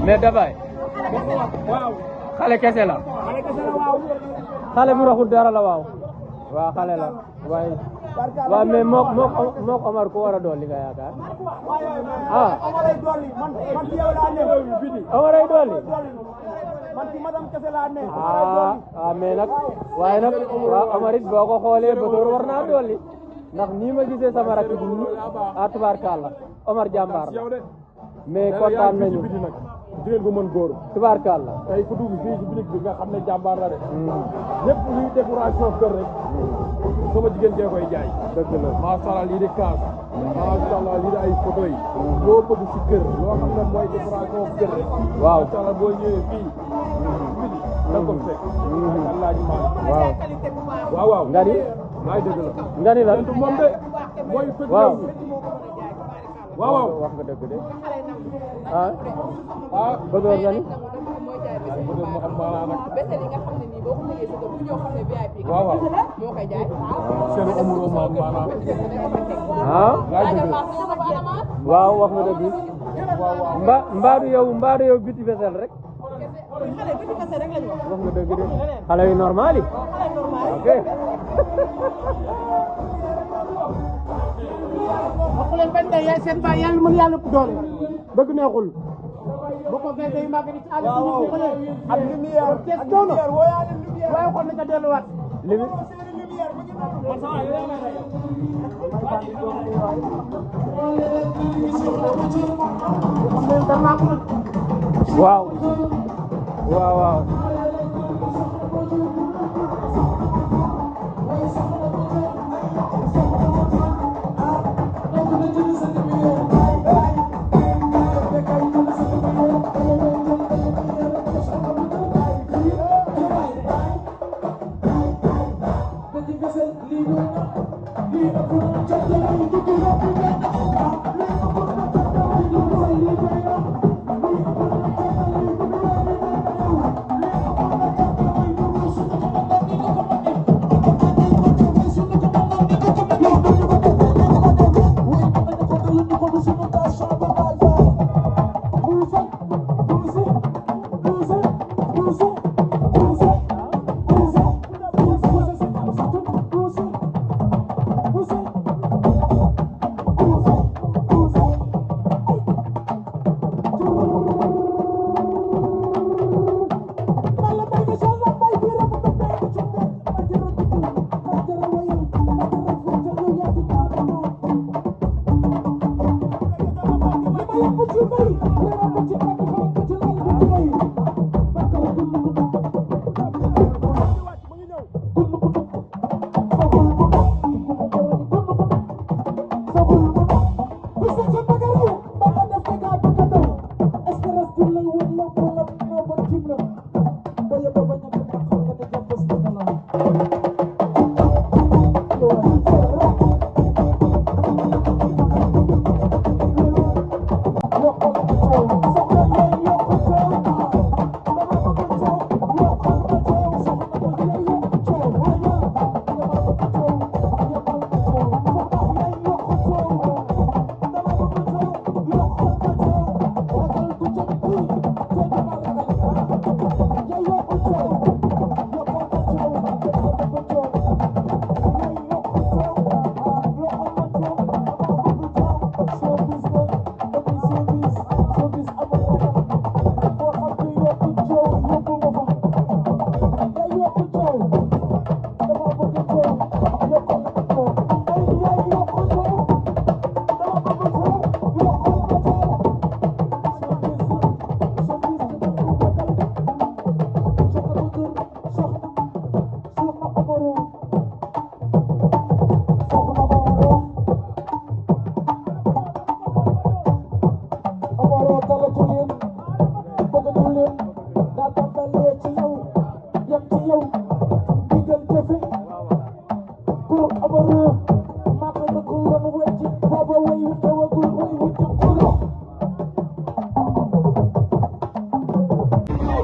mais Dabaye waaw xale kese la xale bu raxul dara la waaw xale la waaye waaw mais mook Omar ku war a doon li nga yaakaar Omar ay dolli mais nag waaye nag Omar it boo ko xoolee Batoor war naa dolli ndax nii ma gisee sama rakk bi nii tubaarkàlla Omar jàmbaar la mais kontaan nañu jigéen bu mën góor tubaarkàlla tey ku dugg fii ci bitig bi nga xam ne jàmbaar la de ñëpp luy décoration kër rek sama jigéen jee koy jaay dëgg la macha allah lii di kaas macha allah lii di ay photo yi loo bëgg ci kër loo xam ne mooy décoration kër rek waaw macha allah boo ñëwee fii midi da ko fekk allah ji maa waaw nga ni maa ngi dëgg la nga ni la moom de mooy fekk waaw wax nga dëgg de Batoor nga ni Batoor moo am maanaa nag waaw moo koy jaay seen amuloo ma am maanaa waaw wax nga dëgg mbaadu yow biti fesel rek wax nga dëgg de xale yu normal yi ok wax leen bañ ne yaay seen baay yàlla mën yàlla doole bëgg neexul boo ko fay day màgg ci àll bi ñu ko lee ak lumière te doona waaye kon na ca delluwaat waaw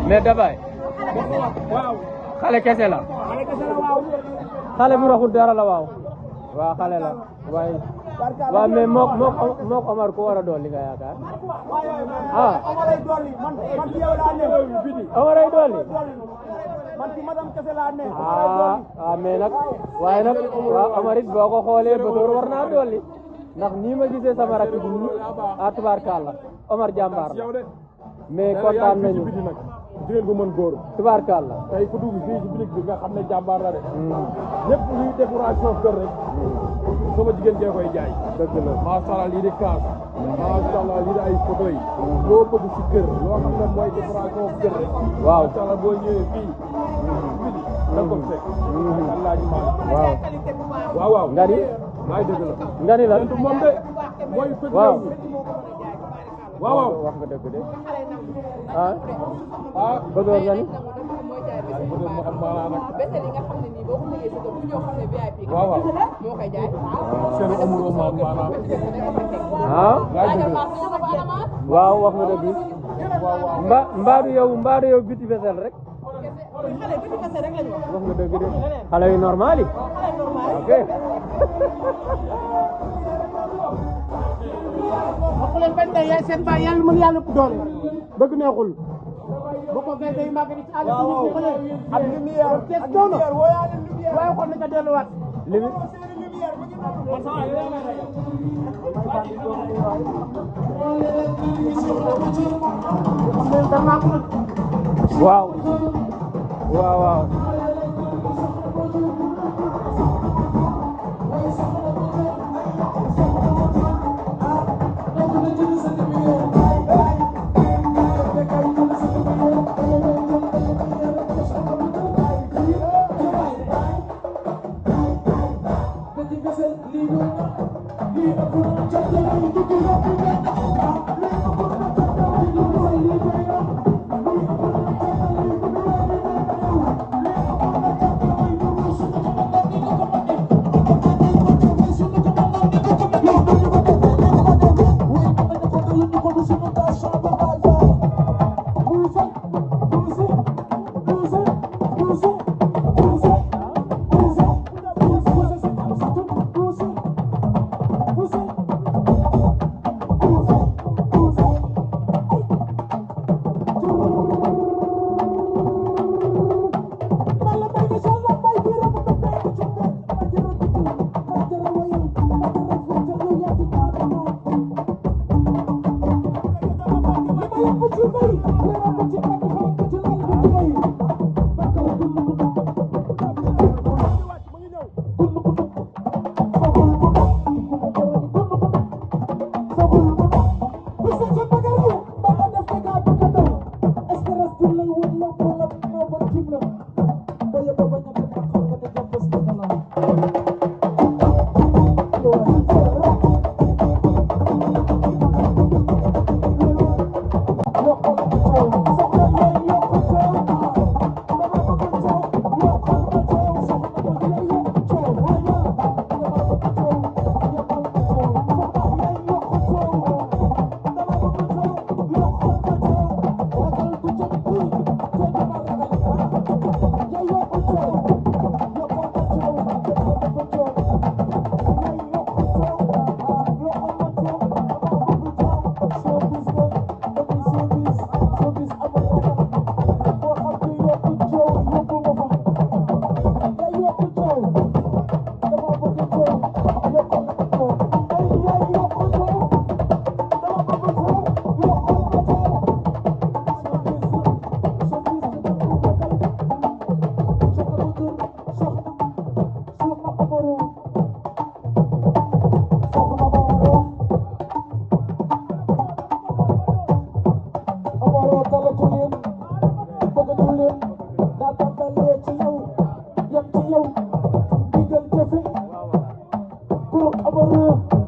mais Dabaye xale kese la xale bu raxul dara la waaw xale la waaye waaw mais mook Omar ku war a dolli nga yaakaar ah Omar ay dolli man ci yow laa ne Omar ay dolli man ci madame kese laa ne mais nag waaye nag waaw Omar it boo ko xoolee Batoor war naa dolli ndax nii ma gisee sama rakk bi nii tubaarkàlla Omar jàmbaar la mais kontaan nañu jigéen gu mën góor tubaarkàlla tey ku dugg fii ci bitig bi nga xam ne jàmbaar la de lépp luy décoration kër rek sama jigéen jee koy jaay dëgg la macha allah lii di kaas macha allah lii di ay photo yi loo bëgg ci kër loo xam ne mooy décoration kër rek waaw macha allah boo ñëwee fii biti da ko fekk allah ji maa waaw waaw nga ni laay dëgg la nga ni lan moom de mooy fekk waaw waaw wax nga dëgg de Batoor nga ni bëgg ma xam maanaa nag bésel yi nga xam ne nii boo ko liggéey sa kër bu ñëw xam ne VIP waaw waaw moo koy jaay seen amuloo maam maanaam laay dëgg la waaw wax nga dëgg mbaadu yow biti besel rek wax nga dëgg de xale yu normal yi ok wax leen bañ ne yaay seen baay yàlla mën yàlla doole dëgg neexul bu ko gay day màgg ci àll bi ñu ko ak lumière kees doona waaye xool na ca delluwaat limi waaw waaw waaw Abaru